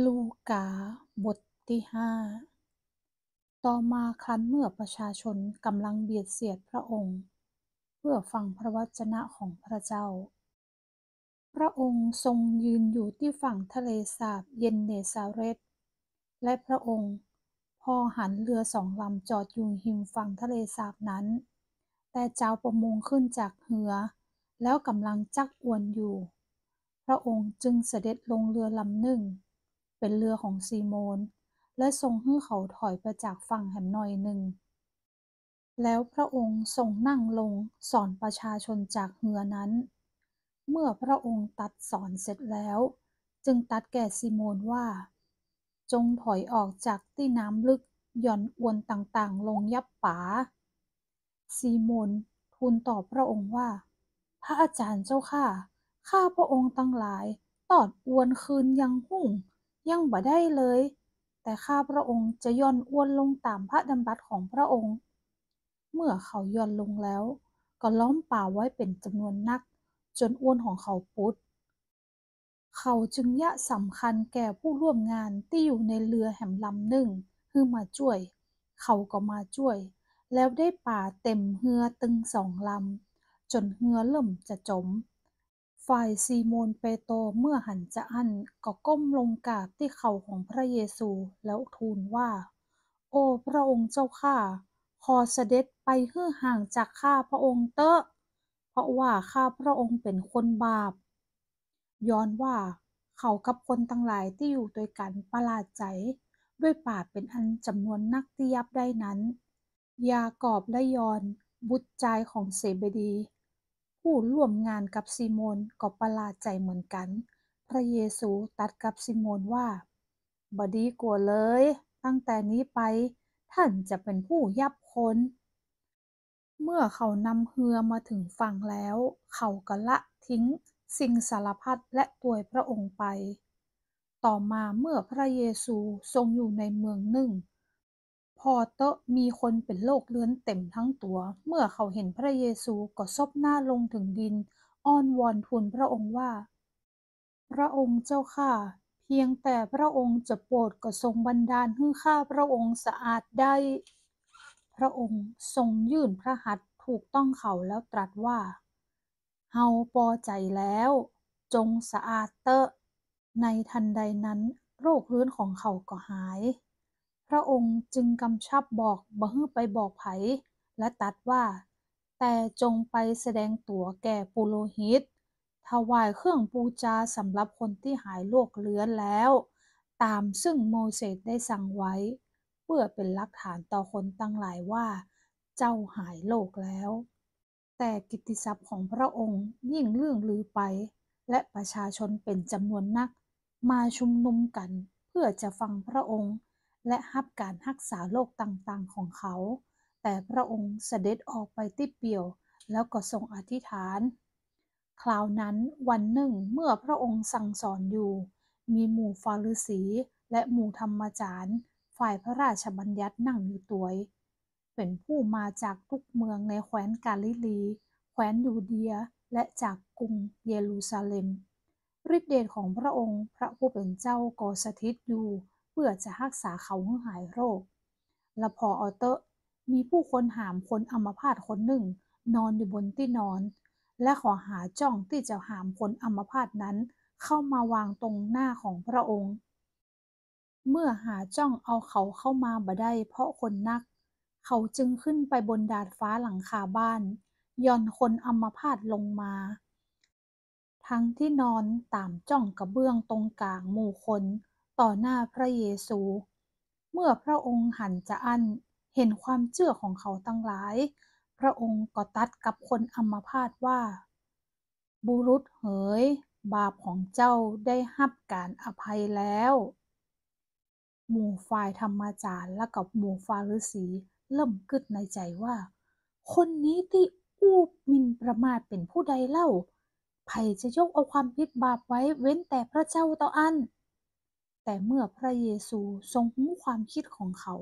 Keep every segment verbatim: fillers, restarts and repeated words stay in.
ลูกาบทตี้ห้า ต่อมาครั้นเมื่อประชาชนกำลังเบียดเสียดพระองค์ เพื่อฟังพระวจนะของพระเจ้า พระองค์ทรงยืนอยู่ตี้ฝั่งทะเลสาบเยนเนซาเรท และพระองค์พอหันเรือสองลำจอดอยู่ฮิมฝั่งทะเลสาบนั้น แต่จาวประมงขึ้นจากเฮือ แล้วกำลังจักอวนอยู่ พระองค์จึงเสด็จลงเรือลำนึ่ง เป็นเรือของซีโมน และทรงหื้อเขาถอยไปจากฝั่งแหมหน่อยนึ่ง แล้วพระองค์ทรงนั่งลงสอนประชาชนจากเฮือนั้น เมื่อพระองค์ตรัสสอนเสร็จแล้ว จึงตรัสแก่ซีโมนว่า จงถอยออกจากตี้น้ำลึก หย่อนอวนต่างๆ ลงยับป๋า ซีโมนทูลตอบพระองค์ว่า พระอาจารย์เจ้าข้า ข้าพระองค์ตังหลายตอดอวนคืนยังฮุ่ง ยังบ่ได้เลย แต่ข้าพระองค์จะหย่อนอวนลงต๋ามพระดำรัสของพระองค์ เมื่อเขาหย่อนลงแล้ว ก็ล้อมป๋าไว้เป็นจำนวนนัก จนอวนของเขาปุด เขาจึงเยียะสำคัญแก่ผู้ร่วมงานตี้อยู่ในเฮือแหมลำนึ่ง หื้อมาจ้วย เขาก็มาจ้วย แล้วได้ป๋าเต็มเฮือตึงสองลำ จนเฮือเริ่มจะจ๋ม ฝ่ายซีโมนเปโตรเมื่อหันจาอั้น ก็ก้มลงกราบตี้เข่าของพระเยซู แล้วทูลว่า โอ้พระองค์เจ้าข้า ขอเสด็จไปหื้อห่างจากข้าพระองค์เต๊อะ เพราะว่าข้าพระองค์เป็นคนบาป ย้อนว่าเขากับคนตังหลายตี้อยู่ตวยกั๋นประหลาดใจ๋ ด้วยป๋าเป็นอันจำนวนนักตี้ยับได้นั้น ยากอบและยอห์น บุตรจายของเซเบดี ผู้ร่วมงานกับซีโมนก็ประหลาดใจ๋เหมือนกั๋น พระเยซูตรัสกับซีโมนว่า บ่ดีกั๋วเลย ตั้งแต่นี้ไป ท่านจะเป็นผู้ยับคน เมื่อเขานำเฮือมาถึงฝั่งแล้ว เขาก็ละทิ้งสิ่งสารพัดและตวยพระองค์ไป ต่อมาเมื่อพระเยซูทรงอยู่ในเมืองนึ่ง ผ่อเต๊อะมีคนเป็นโรคเรื้อนเต็มทั้งตั๋ว เมื่อเขาเห็นพระเยซูก็ซบหน้าลงถึงดิน อ้อนวอนทูลพระองค์ว่า พระองค์เจ้าข้า เพียงแต่พระองค์จะโปรดก็ทรงบันดาลหื้อข้าพระองค์สะอาดได้ พระองค์ทรงยื่นพระหัตถ์ถูกต้องเขาแล้วตรัสว่า เฮาปอใจ๋แล้ว จงสะอาดเต๊อะ ในทันใดนั้นโรคเรื้อนของเขาก็หาย พระองค์จึงกำชับบอกบ่หื้อไปบอกใผ และตรัสว่า แต่จงไปแสดงตั๋วแก่ปุโรหิต ถวายเครื่องปูจาสำหรับคนตี้หายโรคเรื้อนแล้ว ต๋ามซึ่งโมเสสได้สั่งไว้ เพื่อเป็นหลักฐานต่อคนตังหลายว่าเจ้าหายโรคแล้ว แต่กิตติศัพท์ของพระองค์ยิ่งเลื่องลือไป และประชาชนเป็นจำนวนนักมาชุมนุมกั๋นเพื่อจะฟังพระองค์ และฮับก๋านฮักษาโรคต่างๆ ของเขา แต่พระองค์เสด็จออกไปตี้เปลี่ยว แล้วก็ทรงอธิษฐาน คราวนั้นวันนึ่งเมื่อพระองค์สั่งสอนอยู่ มีหมู่ฟาริสีและหมู่ธรรมาจ๋ารย์ฝ่ายพระราชบัญญัตินั่งอยู่ตวย เป็นผู้มาจากทุกเมืองในแคว้นกาลิลี แคว้นยูเดีย และจากกรุงเยรูซาเล็ม ฤทธิ์เดชของพระองค์พระผู้เป็นเจ้าก็สถิตอยู่เพื่อจะฮักษาเขาหื้อหายโรค และผ่อเอาเต๊อะ มีผู้คนหามคนอัมพาตคนนึ่งนอนอยู่บนตี้นอน และเขาหาจ้องตี้จะหามคนอัมพาตนั้นเข้ามาวางตรงหน้าของพระองค์ เมื่อหาจ้องเอาเขาเข้ามาบ่ได้เพราะคนนัก เขาจึงขึ้นไปบนดาดฟ้าหลังคาบ้าน หย่อนคนอัมพาตลงมา ทั้งตี้นอนต๋ามจ้องกระเบื้องตรงก๋างหมู่คนต่อหน้าพระเยซู เมื่อพระองค์หันจาอั้น เห็นความเจื้อของเขาตังหลาย พระองค์ก็ตรัสกับคนอัมพาตว่า บุรุษเหย บาปของเจ้าได้ฮับก๋านอภัยแล้ว หมู่ฝ่ายธรรมาจ๋ารย์และกับหมู่ฟาริสีเริ่มกึ๊ดในใจ๋ว่า คนนี้ตี้อู้หมิ่นประมาทเป็นผู้ใดเล่า ใผจะยกเอาความผิดบาปไว้เว้นแต่พระเจ้าเต้าอั้น แต่เมื่อพระเยซูทรงฮู้ความคิดของเขา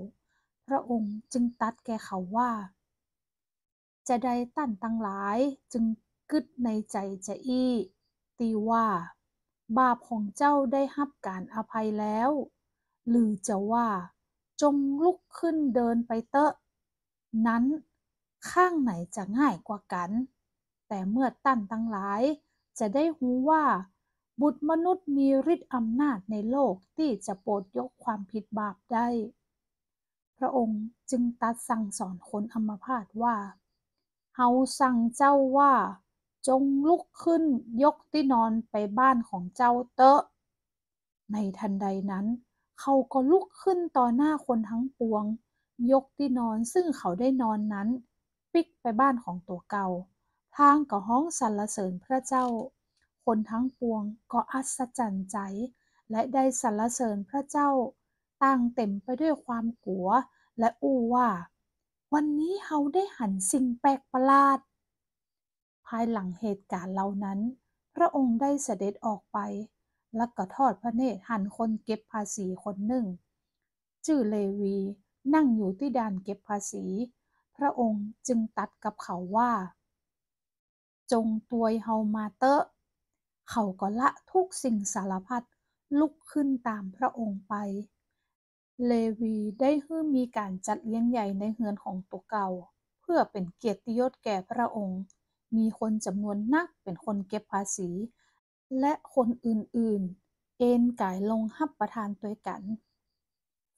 พระองค์จึงตรัสแก่เขาว่า จาใดต้านตังหลายจึงกึ๊ดในใจ๋จาอี้ ตี้ว่า บาปของเจ้าได้ฮับก๋านอภัยแล้ว หรือจะว่า จงลุกขึ้นเดินไปเต๊อะ นั้น ข้างไหนจะง่ายกว่ากั๋น แต่เมื่อต้านตังหลายจะได้ฮู้ว่า บุตรมนุษย์มีฤทธิ์อำนาจในโลกตี้จะโปรดยกความผิดบาปได้ พระองค์จึงตรัสสั่งสอนคนอัมพาตว่า เฮาสั่งเจ้าว่า จงลุกขึ้นยกตี้นอนไปบ้านของเจ้าเต๊อะ ในทันใดนั้น เขาก็ลุกขึ้นต่อหน้าคนทั้งปวง ยกตี้นอนซึ่งเขาได้นอนนั้น ปิ๊กไปบ้านของตั๋วเก่า พลางก็ฮ้องสรรเสริญพระเจ้า คนทั้งปวงก็อัศจรรย์ใจ๋ และได้สรรเสริญพระเจ้า ต่างเต๋มไปด้วยความกั๋ว และอู้ว่า วันนี้เฮาได้หันสิ่งแปลกประหลาด ภายหลังเหตุก๋ารณ์เหล่านั้น พระองค์ได้เสด็จออกไป และก็ทอดพระเนตรหันคนเก็บภาษีคนนึ่ง จื้อเลวี นั่งอยู่ตี้ด่านเก็บภาษี พระองค์จึงตรัสกับเขาว่า จงตวยเฮามาเต๊อะ เขาก็ละทุกสิ่งสารพัด ลุกขึ้นต๋ามพระองค์ไป เลวีได้หื้อมีก๋านจัดเลี้ยงใหญ่ในเฮือนของตั๋วเก่า เพื่อเป๋นเกียรติยศแก่พระองค์ มีคนจ๋ำนวนนักเป๋นคนเก็บภาษี และคนอื่นๆ เอนก๋ายลงฮับประทานตวยกั๋น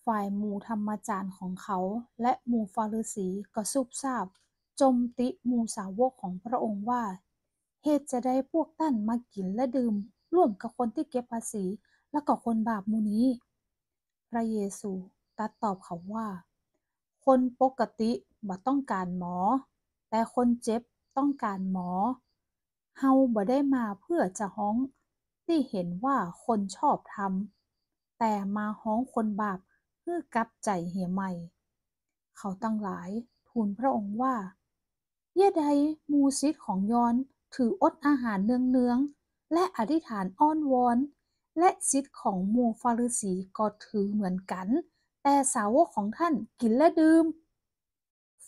ฝ่ายหมู่ธรรมาจ๋ารย์ของเขา และหมู่ฟาริสีก็ซุบซาบ จ่มติหมู่สาวกของพระองค์ว่า เหตุจะใดพวกต้านมากิ๋นและดื่มร่วมกับคนตี้เก็บภาษี และก็คนบาปหมู่นี้ พระเยซูตรัสตอบเขาว่า คนปกติบ่ต้องก๋านหมอ แต่คนเจ็บต้องก๋านหมอ เฮาบ่ได้มาเพื่อจะฮ้องตี้เห็นว่าคนชอบธรรม แต่มาฮ้องคนบาปหื้อกลับใจ๋เหียใหม่ เขาตังหลายทูลพระองค์ว่า เยียะใดหมู่ศิษย์ของยอห์นถืออดอาหารเนืองๆ และอธิษฐานอ้อนวอน และศิษย์ของหมู่ฟาริสีก็ถือเหมือนกั๋น แต่สาวกของต้านกิ๋นและดื่ม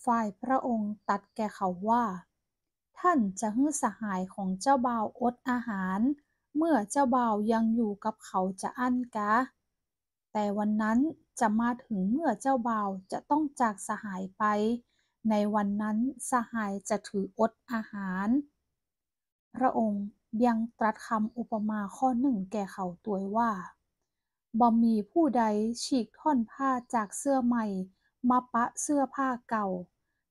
ฝ่ายพระองค์ตรัสแก่เขาว่า ต้านจะหื้อสหายของเจ้าบ่าวอดอาหาร เมื่อเจ้าบ่าวยังอยู่กับเขาจาอั้นกา แต่วันนั้นจะมาถึงเมื่อเจ้าบ่าวจะต้องจากสหายไป ในวันนั้นสหายจะถืออดอาหาร พระองค์ยังตรัสคำอุปมาข้อนึ่งแก่เขาตวยว่า บ่มีผู้ใดฉีกท่อนผ้าจากเสื้อใหม่มาปะเสื้อผ้าเก่า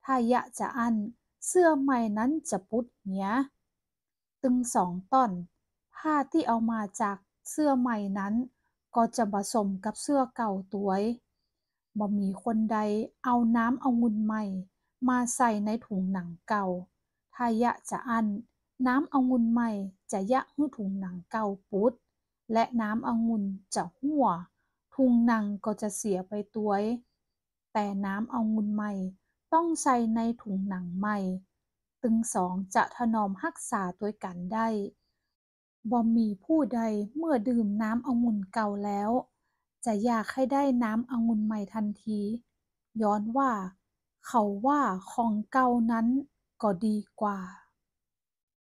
ถ้าเยียะจาอั้น เสื้อใหม่นั้นจะปุดเหีย ตึงสองต้อน ผ้าตี้เอามาจากเสื้อใหม่นั้นก็จะบ่สมกับเสื้อเก่าตวย บ่มีคนใดเอาน้ำองุ่นใหม่มาใส่ในถุงหนังเก่า ถ้าเยียะจาอั้น น้ำองุ่นใหม่จะเยียะหื้อถุงหนังเก่าปุด และน้ำองุ่นจะฮั่ว ถุงหนังก็จะเสียไปตวย แต่น้ำองุ่นใหม่ต้องใส่ในถุงหนังใหม่ ตึงสองจะถนอมฮักษาตวยกั๋นได้ บ่มีผู้ใดเมื่อดื่มน้ำองุ่นเก่าแล้ว จะอยากให้ได้น้ำองุ่นใหม่ทันที ย้อนว่าเขาว่าของเก่านั้นก็ดีกว่า